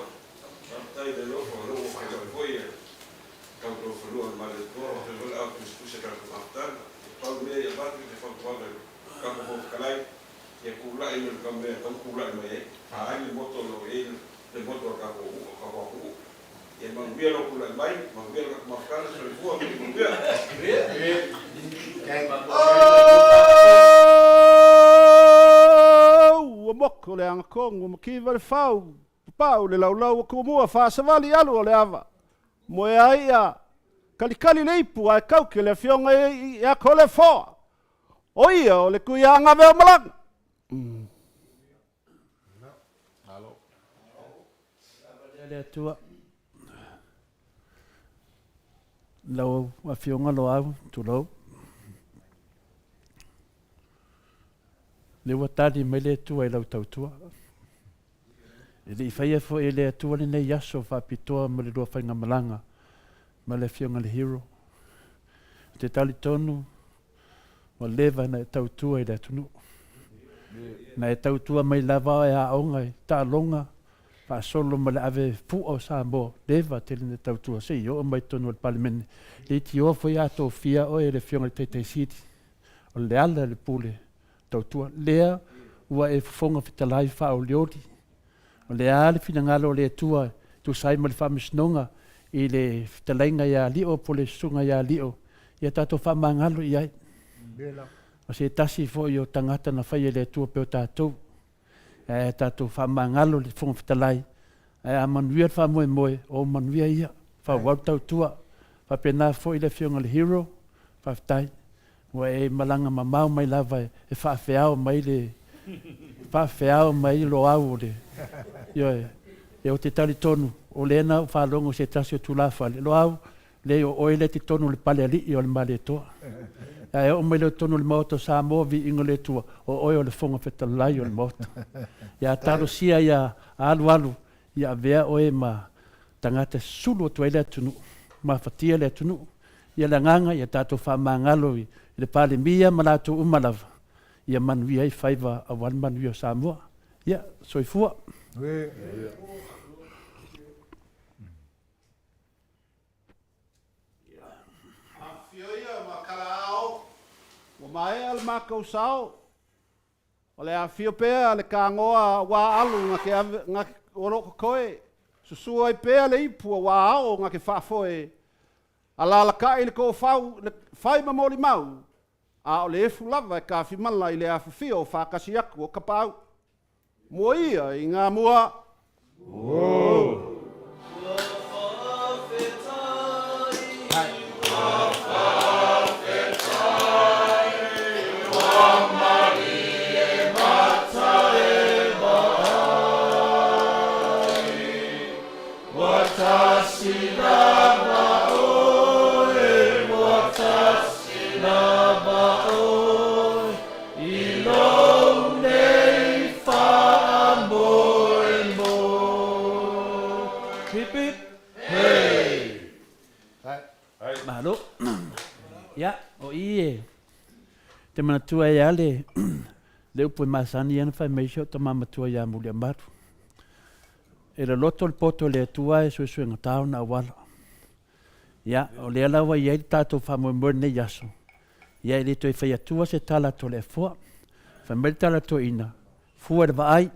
faafetai i le alofa o lou faigalu foi e tautoafanua ma le Atua, faafetai foi le au tusitusi a tatou mafutaga. E pau mea i avatu i le fautuaga i le tatou Fofoga Fetalai, ia tulai mai le mea e tatau ona tulai mai ai, faaali le moto o lo o i ai le moto a le tatou atunuu. Ia manuia. Manuia lou tulai mai, manuia le tatou mafutaga, soifua ma ia manuia. Ua moko le agatonu, ua mativa le fau, papau le laulau ua tumua, faasavali alu o le ava. Moe ai ia kalikali le ipu ae kauke le afioga ia Toleafoa. O ia o le Tuiagave o Malaga. Le Atua. Lau Afioga Loau, tulou. Lea ua tali mai le Atua i lau tautua. E le i faia foi e le Atua lenei aso faapitoa mo le lua faigamalaga ma le Afioga i le Hero. Ou te talitonu ua leva ona e tautua i le atunuu. Na e tautua mai lava e aoga i taaloga faasolo ma le ave fua o Samoa, leva tele na tautua se i oo mai totonu o le Palemene. Leitioa foi a tofia oe e le Afioga i le Taitai Sili, o le ala i le pule tautua. Lea ua e fofoga fetalai faaolioli, o le a le finagalo o le Atua e tusa ai ma le faamasinoga i le fetalaiga ia Lio po o le susuga ia Lio, ia tatou faamagalo i ai. O se tasi foi o tagata na faia e le Atua pei o tatou, ae tatou faamagalo le Fofoga Fetalai, ae a manuia le faamoemoe, o manuia ia, faaauau le tautua. Faapena foi le Afioga i le Hero, faafetai. Ua e malaga mamao mai lava e faafeao mai le faafeao mai Loau o le ioe. E ou te talitonu o lea na ou faalogo i se tasi o tulafale, Loau, leai o oe lea e totonu o le pale alii o le Malietoa. Ae oo mai lea i totonu o le Maota o Samoa, viiga o le Atua, o oe o le Fofoga Fetalai o le Maota. Ia talosia ia alualu ia avea oe ma tagata e sulu atu ai le atunuu, mafatia le atunuu. Ia le agaga ia tatou faamagalo i le Palemia ma latou uma lava, ia manuia ai faiva aua le manuia o Samoa. Ia, soifua. Afifio ia ma Kalaao. Ua maea le matou sao. O le afifio pea le Kagoa aua alu na te ave na o lo o totoe, susu ai pea le ipu aua ao na te faafoe, Alalatai le toafau le fai ma molimau, a o le efu lava e tafimala i le afifio faatasi atu o Tapaau. Mua ia i ngā mua. Whoa. Malo. Ia, o i e te manatua ai a le, le upu e masani ana fai mai si o tama matua ia Muliamalu. E loloto le poto i le Atua e suesuegatā ona auala. Ia, o lea la ua i ai le tatou faamoemoe lenei aso, ia e le toe fai atua se tala a Toleafoa. Fai mai le tala a toeaina, fua i le vaai,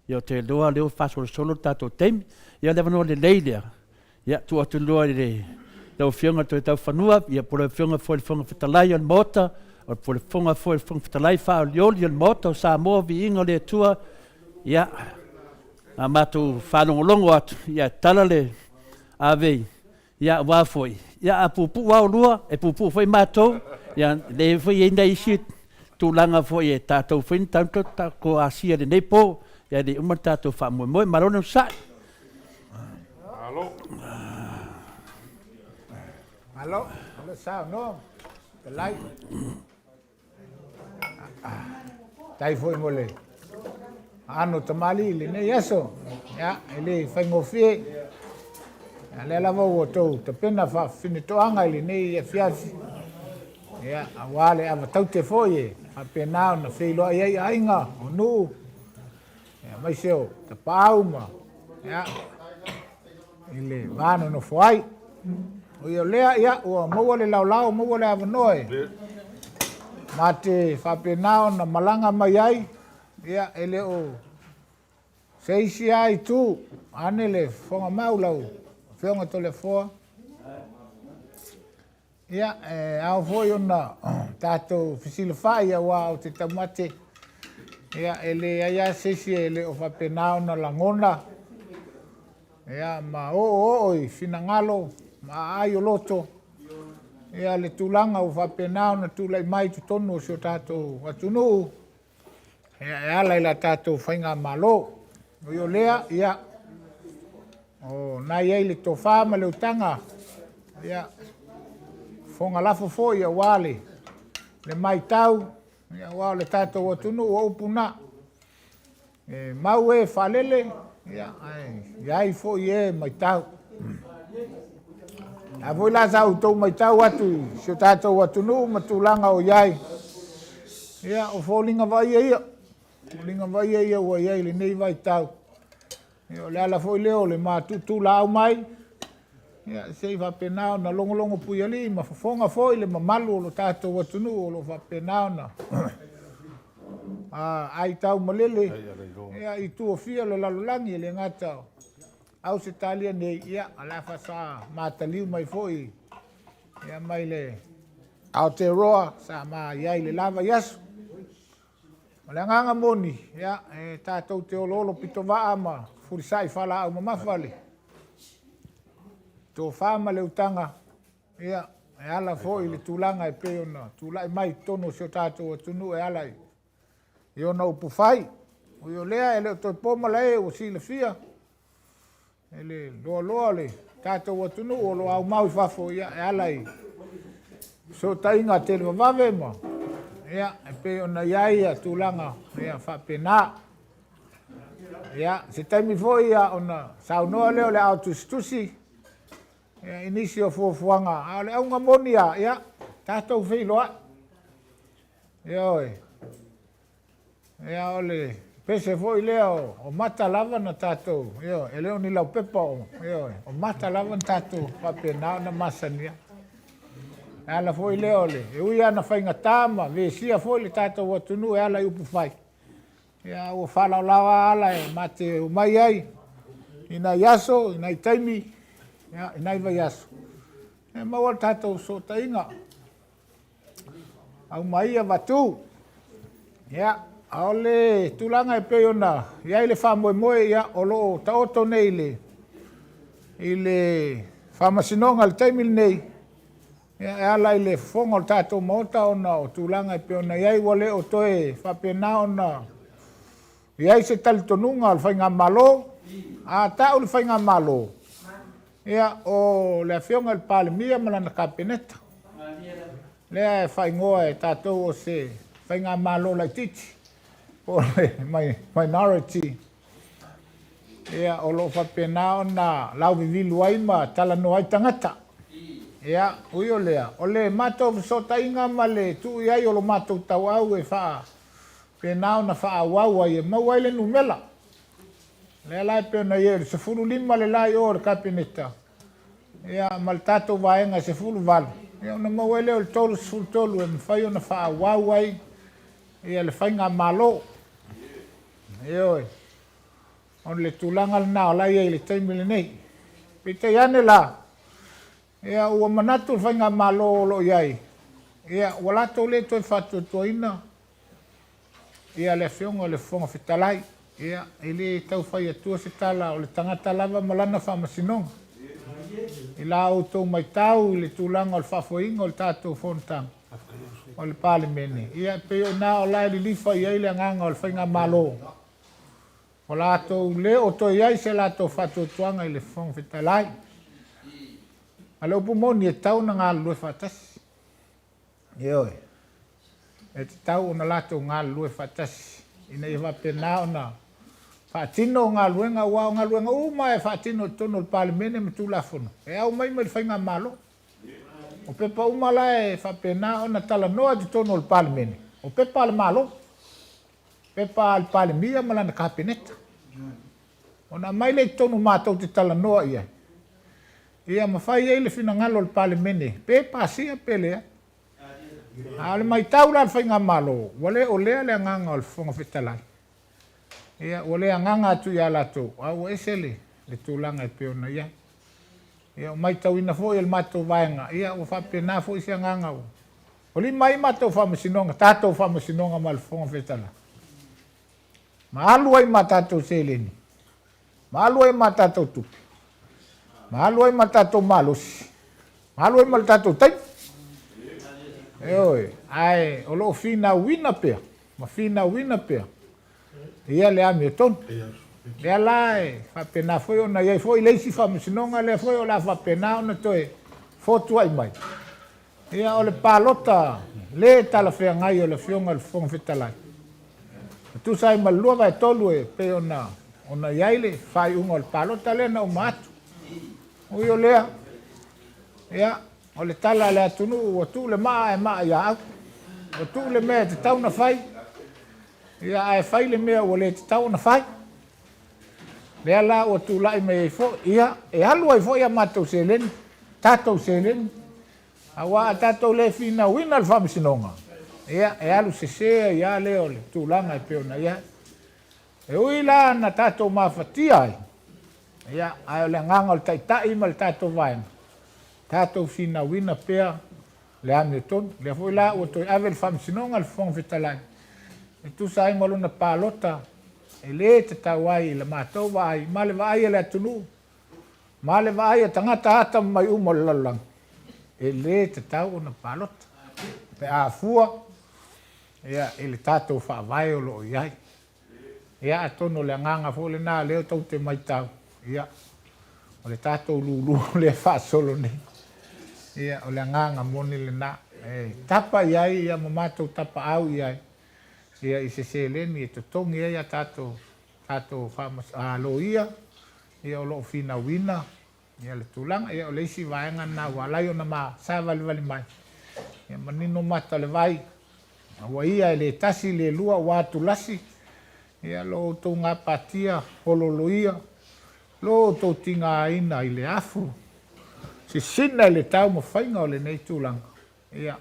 ia ou te iloa o lea ua faasolosolo le tatou taimi. Ia o le avanoa lelei lea, ia tuu atu loa i le lau Afioga i le Toetaufanua, ia po o le Afioga foi i le Fofoga Fetalai o le Maota, po o le Fofoga foi o le Fofoga Fetalai faaolioli o le Maota o Samoa, viiga o le Atua, ia, a matou faalogologo atu, ia tala le avei, ia aua foi, ia a puupuu lava oulua, e puupuu foi matou, ia lea foi e i ai nai isi tulaga foi e tatou foi na tatou asia i lenei po, ia e le i uma le tatou faamoemoe. Malo le onosai. Malo. Malo, malo saunoa, fetalai. Faafetai foi mo le aano tamalii i lenei aso. Ia, e le faigofie. Ia, lea lava ua outou tapena faafinetoaga i lenei afiafi. Ia, aua le avataute foi e faapena ona feiloai ai aiga o nuu, ia, aemaise o tapaau ma, ia, i le va nonofo ai. O ia lea, ia, ua maua le laolao, maua le avanoa e ma te faapena ona malaga mai ai, ia, e le o se isi lava itu, ane le fofoga mau lau. Afioga Toleafoa. Ia, e ao foi ona tatou fesilafai aua ou te taumate, ia, e leai lava se isi e le o faapena ona lagona, ia, ma oooo i finagalo ma aai o loto, ia, le tulaga ua faapena ona tulai mai i totonu o si o tatou atunuu, Ia, e ala i la tatou faigamalo. Ui o lea, ia, o na i ai le tofa ma le utaga, ia, fofoga lafo foi aua le, le maitau, ia, aua o le tatou atunuu o upu na. E mau e faalele, ia, ae i ai foi e maitau. A foi la sa outou maitau atu i si o tatou atunuu ma tulaga o i ai, ia, o foliga vaaia ia, foliga vaaia ia ua i ai i lenei vaitau. Ia, o le ala foi lea o le matuutulaau mai, ia, se i faapena ona logologo puialii ma fofoga foi le mamalu o lo tatou atunuu o lo o faapena ona aitau malele ia, i itu e fia o le lalolagi, e le gata o Ausetalia nei, ia, o le a faasamataliu mai foi ia, mai le Aotearoa sa ma i ai i le la vaiaso. O le agaga moni, ia, e tatou te oloolo pitovaa ma fulisa'i faalaau mamafa le tofa ma le utaga, ia, e ala foi i le tulaga e pei ona tulai mai i totonu o si o tatou atunuu e ala i ona upufai. Ui o lea, e le o toe po malae ua silafia e le loaloa o le tatou atunuu o lo o aumau i fafo, ia, e ala i fesootaiga televavave ma, ia, e pei ona i ai ia tulaga, ia, faapena. Ia, se taimi foi, ia, ona saunoa lea o le ao tusitusi, ia, i nisi o fuafuaga, a o le auga moni lava, ia, tatou feiloai. Ioe. Ia, o le pese foi lea o mata lava na tatou, ioe, e le o ni laupepa o, ioe, o mata lava na tatou faapena ona masania. E ala foi lea o le, e ui lava na faigata ma vesia foi le tatou atunuu e ala i upufai, ia, ua faalaolao lava ala e ma te omai ai i nai aso, i nai taimi, ia, i nai vaiaso, e maua le tatou fesootaiga. Aumai avatu. Ia, a o le tulaga e pei ona i ai le faamoemoe, ia, o lo o taoto nei i le, i le Faamasinoga i le taimi lenei, ia, e ala i le fofoga o le tatou Maota ona o tulaga e pei ona i ai, ua le o toe faapena ona i ai se talitonuga o le Faigamalo. A tau le Faigamalo, Ia, o le Afioga i le Palemia ma lana Kapeneta, lea e faaigoa e tatou o se faigamalo laitiiti, po o le minority, ia, o lo o faapena ona lauvivilu ai ma talanoa ai tagata. Ia, ui o lea, o le matou fesootaiga ma le tuu i ai o lo matou tauau e faapena ona faaauau ai e maua ai le numera. Lea la e pei ona i ai o le 15 le la i o o le Kapeneta, ia, ma le tatou vaega e 18, ia ona maua ai lea o le 33 e mafai ona faaauau ai ia le faigamalo. Ioe. O le tulaga lena o la e i ai i le taimi lenei. Peitai ane la, ia ua manatu le faigamalo o lo o i ai, ia ua latou le toe faatuatuaina Ia, le Afioga i le Fofoga Fetalai, ia, e le tau fai atua se tala, o le tagata lava ma lana faamasinoga. I la outou maitau i le tulaga o le faafoeina o le tatou fonotaga o le Palemene, ia, e pei o i ina o la e lilifa i ai le agaga o le Faigamalo, ua latou le o toe i ai se latou faatuatuaga i le Fofoga Fetalai. A o le upu moni, e tatau ona galulue faatasi. Ioe. E tatau ona latou galulue faatasi ina ia faapena ona faatino galuega, aua o galuega uma e faatino i totonu o le Palemene ma Tulafono, e aumai mai le Faigamalo. O pepa uma la e faapena ona talanoa i totonu o le Palemene, o pepa a le Malo, pepa a le Palemia ma lana Kapeneta. Ona aumai lea i totonu matou te talanoa i ai, ia ma fai ai le finagalo o le Palemene, pe pasia pe leai. A o le maitau la a le Faigamalo, ua le o lea le agaga o le Fofoga Fetalai. Ia, ua le agaga atu ia latou, a ua ese le, le tulaga e pei ona i ai. Ia, ua matauina foi e le matou vaega, ia, ua faapena foi se agaga ua lima ai matou faamasinoga, tatou faamasinoga ma le Fofoga Fetalai, ma alu ai ma tatou seleni, ma alu ai ma tatou tupe, ma alu ai ma tatou malosi, ma alu ai ma le tatou taimi. Ioe, ae o lo o finauina pea ma finauina pea ia le amiotonu. Lea la e faapena foi ona i ai foi le isi faamasinoga lea foi o le a faapena ona toe fotuai mai. Ia o le palota le talafeagai o le Afioga i le Fofoga Fetalai, e tusa ai ma le 2/3 e pei ona ona i ai le faaiuga o le palota lea na uma atu. Ui o lea, ia, o le tala a le atunuu ua tuu le maa ae maa ia au. Ua tuu le mea e tatau ona fai, ia ae fai le mea ua le tatau ona fai. Lea la ua tulai mai ai foi, ia, e alu ai foi a matou seleni, tatou seleni, aua a tatou le finauina le faamasinoga, ia, e alu sese ai lava lea o le tulaga e pei ona i ai. E ui la na tatou mafatia ai, ia, ae o le agaga o le Taitai ma le tatou vaega, tatou finauina pea le amiotonu. Lea foi la ua toe ave i le Faamasinoga le Fofoga Fetalai e tusa ai ma lona palota e le tatau ai i la matou vaai ma le vaai a le atunuu ma le vaai a tagata atamamai uma o le lalolagi, e le tatau ona palota pe a fua ia, i le tatou Faavae o lo o i ai. Ia, atonu o le agaga foi lena lea tou te matau, ia, o le tatou lulu lea e faasolo nei, ia, o le agaga moni lena e tapa i ai, ia, ma matou tapaau i ai, ia, i se seleni e totogi ai a tatou, tatou faamas, a, loia, ia, o lo o finauina, ia, le tulaga. Ia, o le isi vaega lena ua ala ai ona ma savalivali mai, ia, manino mata o le vai, Aua ia e le tasi le lua ua atulasi, ia lo outou gapatia ololoia, lo outou tigaina i le afu sisina i le taumafaiga o lenei tulaga, ia,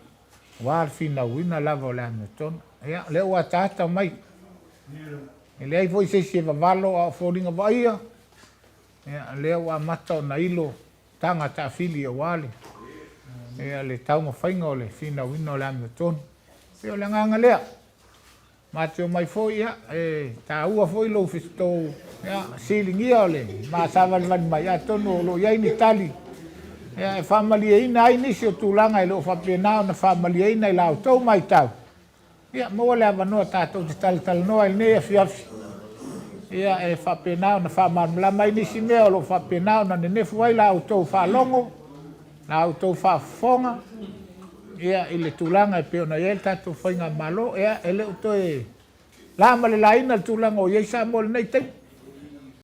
aua le finauina lava o le amiotonu. Ia, o lea ua ataata mai, e leai foi se isi e vavalo a o foliga vaaia, ia, o lea ua amata ona ilo taga taafili aua le, ia, le taumafaiga o le finauina o le amiotonu. Pei o le agaga lea. Ma te omai foi, ia, e taua foi lou tou, ia, siligia o le ma savalivali mai, atonu o lo o i ai ni tali, ia, e faamalieina ai nisi o tulaga e le o faapena ona faamalieina i la outou matau. Ia, maua le avanoa tatou te talatalanoa i lenei afiafi, ia, e faapena ona faamalamalama ai nisi mea o lo o faapena ona nenefu ai la outou faalogo, la outou faafofoga, ia, i le tulaga e pei ona i ai le tatou faigamalo. Ia, e le o toe la ma le laina le tulaga o i ai Samoa i lenei taimi.